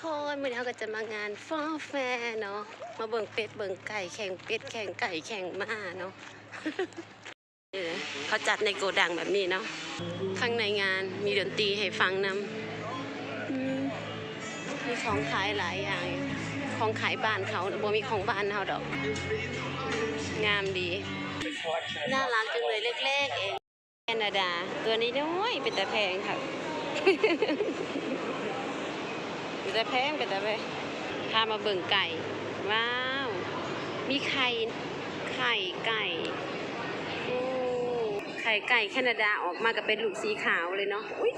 ຄົນ ມື້ນີ້ເຮົາກໍຈະມາງານ Fur Fair ເນາະ ມາເບິ່ງເປັດເບິ່ງໄກ່ ແຂ່ງເປັດແຂ່ງໄກ່ແຂ່ງມ້າເນາະ. ເອີ ເຂົາຈັດໃນໂກດັງແບບນີ້ເນາະ. ຂ້າງໃນງານມີດົນຕີໃຫ້ຟັງນຳ. ອືມ ມີຂອງຂາຍຫຼາຍຢ່າງ ຂອງຂາຍບ້ານເຂົາ ບໍ່ມີຂອງບ້ານເຮົາດອກ. ງາມດີ ໜ້າລັກຈັ່ງເລີຍ ເລັກໆເອງ. ແຄນາດາ ຕົວນ້ອຍໆ ເປັນຕາແພງຄັກ ເປັນຕາແພງ ເປັນຕາແພງ. ພາມາເບິ່ງໄກ່ ວ້າວ ມີໄຂ່ ໄຂ່ໄກ່ ໂອ້ ໄຂ່ໄກ່ແຄນາດາອອກມາກໍເປັນລູກສີຂາວເລີຍເນາະ. ອຸ້ຍ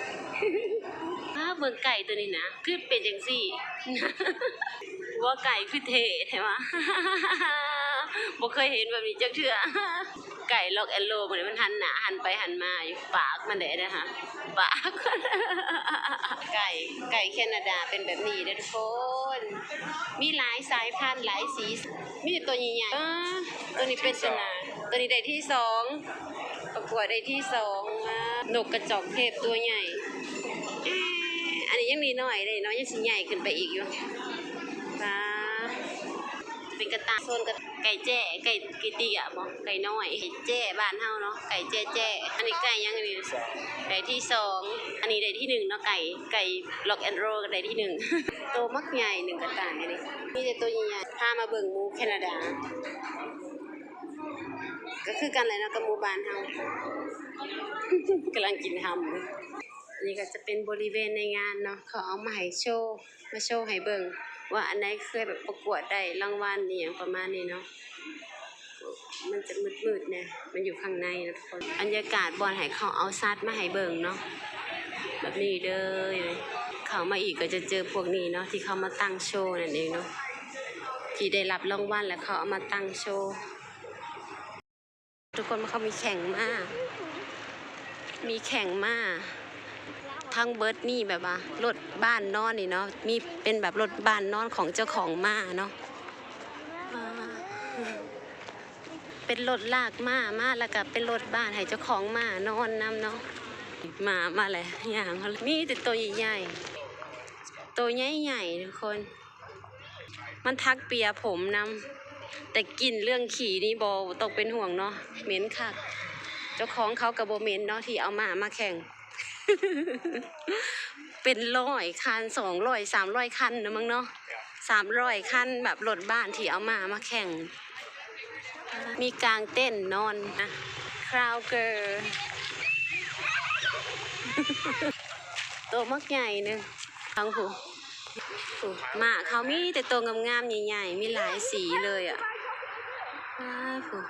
ພາເບິ່ງໄກ່ຕົວນີ້ນະ ຄືເປັນຈັ່ງຊີ້ ວ່າໄກ່ຄືເທ່ແທ້ວະ ບໍ່ເຄີຍເຫັນແບບນີ້ຈັກເທື່ອ. ໄກ່ລັອກແອນໂລ ມັນຫັນໜ້າຫັນໄປຫັນມາຢູ່ ປາກມັນແຫຼະນະ ປາກ ໄກ່ ໄກ່ແຄນາດາເປັນແບບນີ້ເດີທຸກຄົນ ມີຫຼາຍສາຍພັນ ຫຼາຍສີ ມີແຕ່ຕົວໃຫຍ່ໆ. ເອີ ຕົວນີ້ເປັນຕະໜາ ຕົວນີ້ໄດ້ທີສອງ ປະກວດໄດ້ທີສອງ. ວ້າວ ນົກກະຈອກເທບຕົວໃຫຍ່ ເອ ອັນນີ້ຍັງນ້ອຍໆເດ້ເນາະ ຍັງຊິໃຫຍ່ຂຶ້ນໄປອີກຢູ່. ວ້າວ ເປັນກະຕ່າຍ ໂຊນກະ ໄກ່ແຈ້ ໄກ່ ໄກ່ເຕ້ຍບໍ ໄກ່ນ້ອຍ ໄກ່ແຈ້ບ້ານເຮົາເນາະ ໄກ່ແຈ້ໆ. ອັນນີ້ໄກ່ຫຍັງອັນນີ້ ໄດ້ທີສອງ ອັນນີ້ໄດ້ທີໜຶ່ງເນາະ ໄກ່ ໄກ່ລັອກແອນໂລກໍໄດ້ທີໜຶ່ງ. ໂຕບັກໃຫຍ່ໜຶ່ງກະຕ່າຍ ອັນນີ້ມີແຕ່ໂຕໃຫຍ່ໆ. ພາມາເບິ່ງໝູແຄນາດາ ກໍຄືກັນແຫຼະເນາະ ກັບໝູບ້ານເຮົາ ກຳລັງກິນຮຳ. ອັນນີ້ກໍຈະເປັນບໍລິເວນໃນງານເນາະ ເຂົາເອົາມາໃຫ້ໂຊ ມາໂຊໃຫ້ເບິ່ງວ່າອັນໃດເຄີຍແບບປະກວດໄດ້ລາງວັນອີ່ຫຍັງປະມານນີ້ເນາະ. ມັນຈະມືດໆແດ່ ມັນຢູ່ຂ້າງໃນເນາະທຸກຄົນ. ບັນຍາກາດບ່ອນໃຫ້ເຂົາເອົາສັດມາໃຫ້ເບິ່ງເນາະ ແບບນີ້ເດີ. ເຂົ້າມາອີກກໍຈະເຈີພວກນີ້ເນາະ ທີ່ເຂົາມາຕັ້ງໂຊນັ້ນເອງເນາະ ທີ່ໄດ້ຮັບລາງວັນແລ້ວເຂົາເອົາມາຕັ້ງໂຊ. ທຸກຄົນ ເຂົາມີແຂ່ງມ້າ ມີແຂ່ງມ້າ ທັງເບິດນີ້ແບບວ່າລົດບ້ານນອນນີ້ເນາະ ມີເປັນແບບລົດບ້ານນອນຂອງເຈົ້າຂອງມ້າເນາະ. ເປັນລົດລາກມ້າມາ ແລ້ວກໍເປັນລົດບ້ານໃຫ້ເຈົ້າຂອງມ້ານອນນຳເນາະ. ມ້າມາແລ້ວ ຍ່າງ ມີແຕ່ໂຕໃຫຍ່ໆ ໂຕໃຫຍ່ໆ ທຸກຄົນ. ມັນຖັກເປຍຜົມນຳ ແຕ່ກິ່ນເລື່ອງຂີ້ນີ້ບໍ່ຕ້ອງເປັນຫ່ວງເນາະ ເໝັນຄັກ. ເຈົ້າຂອງເຂົາກໍບໍ່ເໝັນເນາະ ທີ່ເອົາມ້າມາແຂ່ງ ເປັນຮ້ອຍຄັນ ສອງຮ້ອຍ ສາມຮ້ອຍຄັນນະມັງເນາະ ສາມຮ້ອຍຄັນ ແບບລົດບ້ານທີ່ເອົາມ້າມາແຂ່ງ. ມີກາງເຕັນນອນນະ Cowgirl ໂຕບັກໃຫຍ່ໜຶ່ງ ຟັງຜູ້ ຜູ້ ມ້າເຂົາມີແຕ່ໂຕງາມໆ ໃຫຍ່ໆ ມີຫຼາຍສີເລີຍອະ. ວ້າ ຜູ້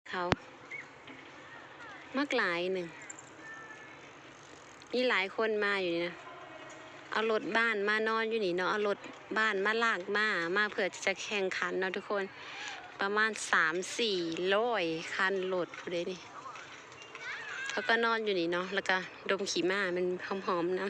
ເຂົາມັກຫຼາຍໜຶ່ງ ມີຫຼາຍຄົນມາຢູ່ນີ້ນະ ເອົາລົດບ້ານມານອນຢູ່ນີ້ເນາະ ເອົາລົດບ້ານມາລາກມ້າ ມາເພື່ອທີ່ຈະແຂ່ງຂັນເນາະທຸກຄົນ. ປະມານສາມສີ່ຮ້ອຍຄັນລົດຜູ້ໃດນີ້ ເຂົາກໍນອນຢູ່ນີ້ເນາະ ແລ້ວກໍດົມຂີ້ມ້າ ມັນຫອມໆນຳ.